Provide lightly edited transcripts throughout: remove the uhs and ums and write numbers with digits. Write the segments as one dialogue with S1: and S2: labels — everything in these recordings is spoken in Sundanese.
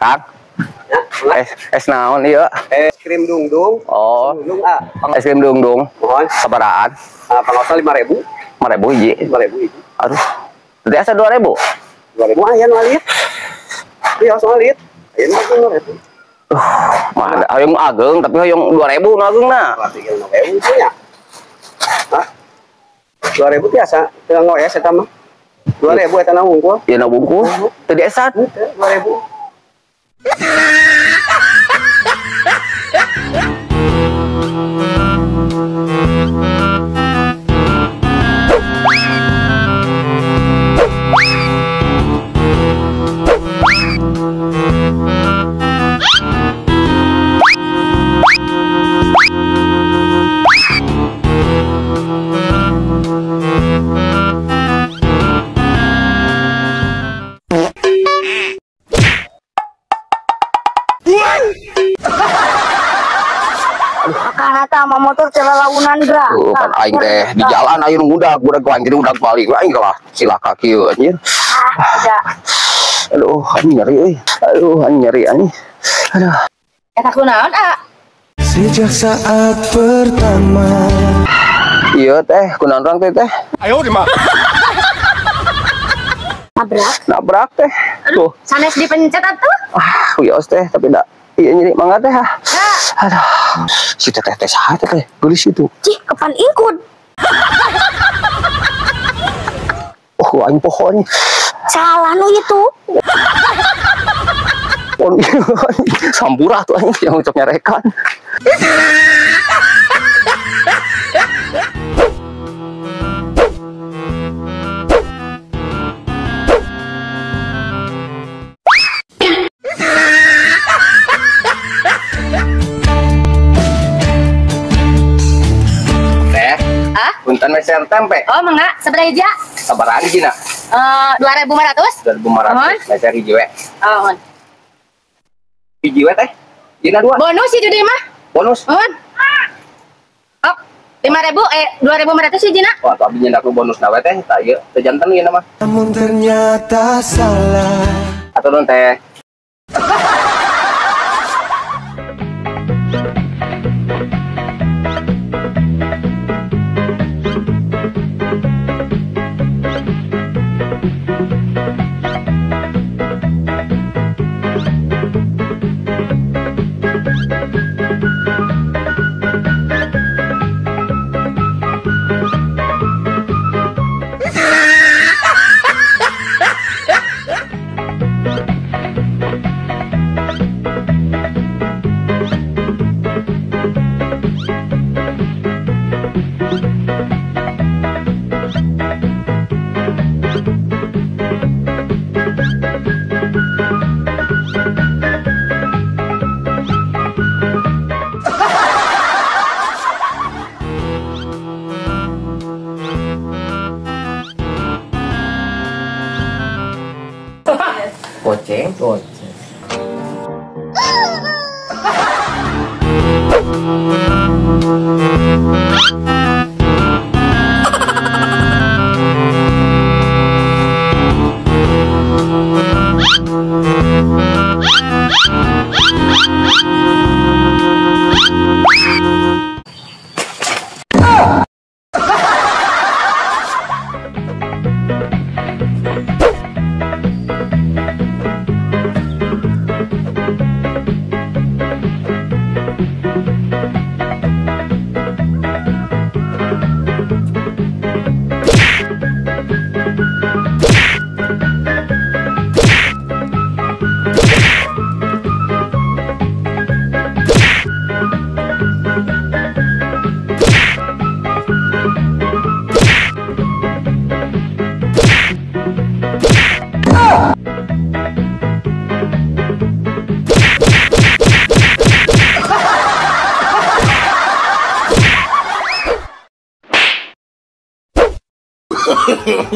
S1: Kang. Es naon ieu?
S2: Es krim dungdung.
S1: Oh.
S2: Dungdung ah.
S1: Es krim dungdung.
S2: Mohon.
S1: Sabaraan?
S2: Pangaosna 5.000.
S1: 5.000 hiji.
S2: 5.000 hiji.
S1: Aduh. Teu asa 2.000.
S2: 2.000 aya nu alit. Ieu soal alit. Aya nu 2.000.
S1: Mah ada hoyong ageng tapi hoyong 2.000 nu agengna.
S2: 2.000 nya. Hah? 2.000 tiasa teu ngoes eta mah. 2.000 eta na wungkul.
S1: Ieu na wungkul. Teu diesan.
S2: 2.000.
S3: Sama motor celalaunan gerak.
S1: Tuh kan aing teh di jalan aing ngudag, budak aing jadi udag balik aing lah cilaka kieu anjir.
S3: Ah,
S1: aduh, anjing nyeri euy. Aduh, anjing nyeri anjing. Aduh.
S3: Eta kunaon, ah?
S4: Sejak saat pertama.
S1: Iya teh, kunaon urang teh teh?
S4: Ayo di mah.
S3: Nabrak.
S1: Nabrak teh.
S3: Tuh. Sanes dipencet atuh.
S1: Ah, wios teh tapi da iya nyeri mangga teh ah. Aduh, si teteh teh saha teh geulis itu.
S3: Cih, kapan ikut?
S1: Oh, aing pohon.
S3: Salah nu itu.
S1: Pon sampurah tuh anjing yang ucap nyarekan. Punten meser tempe.
S3: Oh, mangga, sabaraha hiji?
S1: Sabaraha hijina?
S3: 2.500.
S1: 2.500. Meser hiji we.
S3: Oh, mohon.
S1: Hiji we teh? Hijina dua.
S3: Bonus hiji deui mah.
S1: Bonus.
S3: Mohon. Oh, 5.000 2.500 hijina.
S1: Oh, atuh abi nyendak bonus na we teh. Tah ieu teh janten ieu mah.
S4: Namun ternyata salah.
S1: Atuh nuhun teh. Goceng, goceng.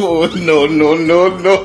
S4: Oh, no, no, no, no.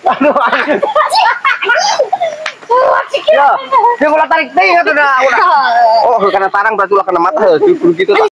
S1: Aduh. Ya, dia ulah tarik teuing atuh da. Oh, karena tarang berarti ulah kena mata heuh gitu.